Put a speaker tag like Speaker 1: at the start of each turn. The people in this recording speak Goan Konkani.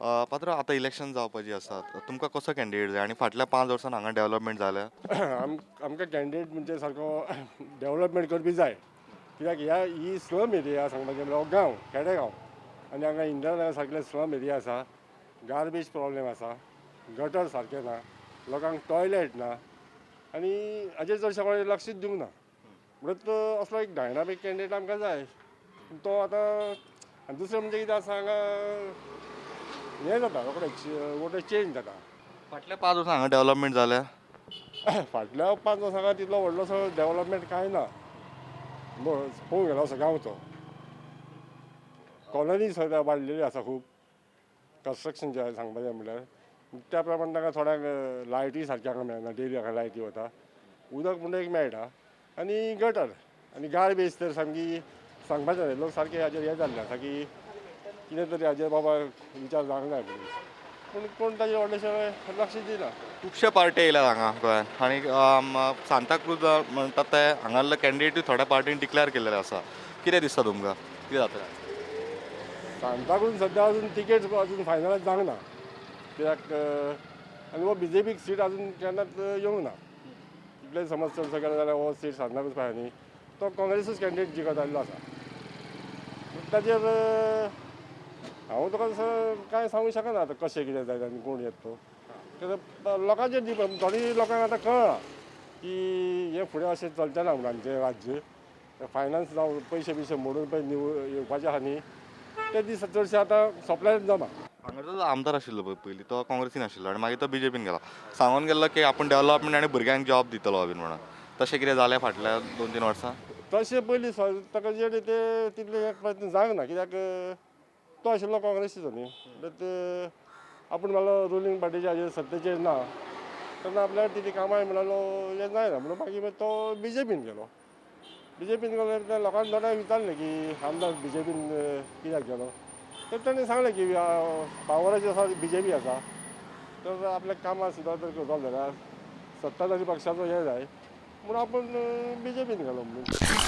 Speaker 1: पात्र, आतां इलेक्शन जावपाची आसा, तुमकां कसो कॅन्डिडेट जाय आनी फाटल्या 5 वर्सान हांगा डेव्हलपमेंट जाल्या?
Speaker 2: आमकां कॅन्डिडेट म्हणजे सारको डेव्हलपमेंट करपी जाय, कित्याक ह्या ही स्लम एरिया सांगपाचें म्हणल्यार हो गांव, खेडेगांव, आनी हांगा इंदिरा सारकेले स्लम एरिया आसा, गार्बेज प्रॉब्लेम आसा, गटर सारकें ना, लोकांक टॉयलेट ना, आनी हाजेर चडशें कोणें लक्षूच दिवंक ना. म्हणून असलो एक डायनामीक कॅन्डिडेट आमकां जाय तो आतां. आनी दुसरें म्हणजे कितें आसा, हांगा हें जाता रोखडें वोटर चेंज जाता.
Speaker 1: फाटल्या 5 वर्सां हांगा डेव्हलपमेंट जाल्या?
Speaker 2: फाटल्या 5 वर्सां तितलो व्हडलोसो डेव्हलपमेंट कांय ना. पळोवंक गेलो असो गांवचो कॉलनी सद्या वाडलेली आसा खूब, कन्स्ट्रक्शन जें सांगपाचें म्हणल्यार त्या प्रमाणे तांकां थोड्यांक लायटी सारक्यो हांगा मेळना, डेली हांगा लायटी वता, उदक म्हणटा एक मेळटा, आनी गटर आनी गार्बेज तर सामकी सांगपाचें न्हय. लोक सारके हाजेर हें जाल्ले आसा की कितें तरी हाजेर बाबा विचार जावंक जाय म्हणून, पूण कोण ताजेर व्हडलेशें लक्ष दिना.
Speaker 1: खुबशे पार्टी येयल्यात हांगा गोंयांत आनी सांताक्रूज म्हणटात ते हांगासरले कॅन्डिडेटूय थोड्या पार्टीन डिक्लेअर केल्लेले आसा. कितें दिसता तुमकां, कितें जातलें?
Speaker 2: सांताक्रूज सद्या अजून तिकेट अजून फायनलायज जावंक ना, कित्याक आनी हो बीजेपीक सीट अजून केन्नाच येवंक ना. इतलें समज चडसो केलो जाल्यार हो सीट सांताक्रूज पाय न्ही, तो काँग्रेसूच कॅन्डिडेट जिखत आयिल्लो आसा. ताजेर हांव तुका कांय सांगूंक शकना आतां कशें कितें जायत आनी कोण येत तो, कित्याक लोकांचेर डिपेंड. थोडी लोकांक आतां कळ्ळां की हें फुडें अशें चलचें ना म्हणून आमचें राज्य फायनान्स जावं पयशे बियशे मोडून पळय निवळ येवपाचे आहा न्ही, ते दीस चडशे आतां सोंपल्यार जमा.
Speaker 1: हांगाचो जो आमदार आशिल्लो पळय पयलीं, तो काँग्रेसीन आशिल्लो आनी मागीर तो बीजेपीन गेला. सांगून गेल्लो की आपूण डेव्हलपमेंट आनी भुरग्यांक जॉब दितलो बीन म्हणून, तशें कितें जालें फाटल्या 2-3 वर्सां?
Speaker 2: तशें पयलीं ताका जे ते तितले प्रयत्न जावंक ना, कित्याक तो आशिल्लो काँग्रेसीचो न्ही, बट आपूण म्हणलो रुलींग पार्टीच्या हाजेर सत्तेचेर ना, तेन्ना आपल्याक तितली कामां म्हणलो हें जायना म्हणून मागीर तो बीजेपीन गेलो. बीजेपीन गेलो तेन्ना लोकांक थोड्यांक विचारलें की आमदार बीजेपीन कित्याक गेलो, तर ताणें सांगलें की पावराचेर आसा बीजेपी आसा, तर आपल्या कामां सुद्दां जर करतलो जाल्यार सत्ताधारी पक्षाचो हें जाय म्हणून आपूण बीजेपीन गेलो म्हणून.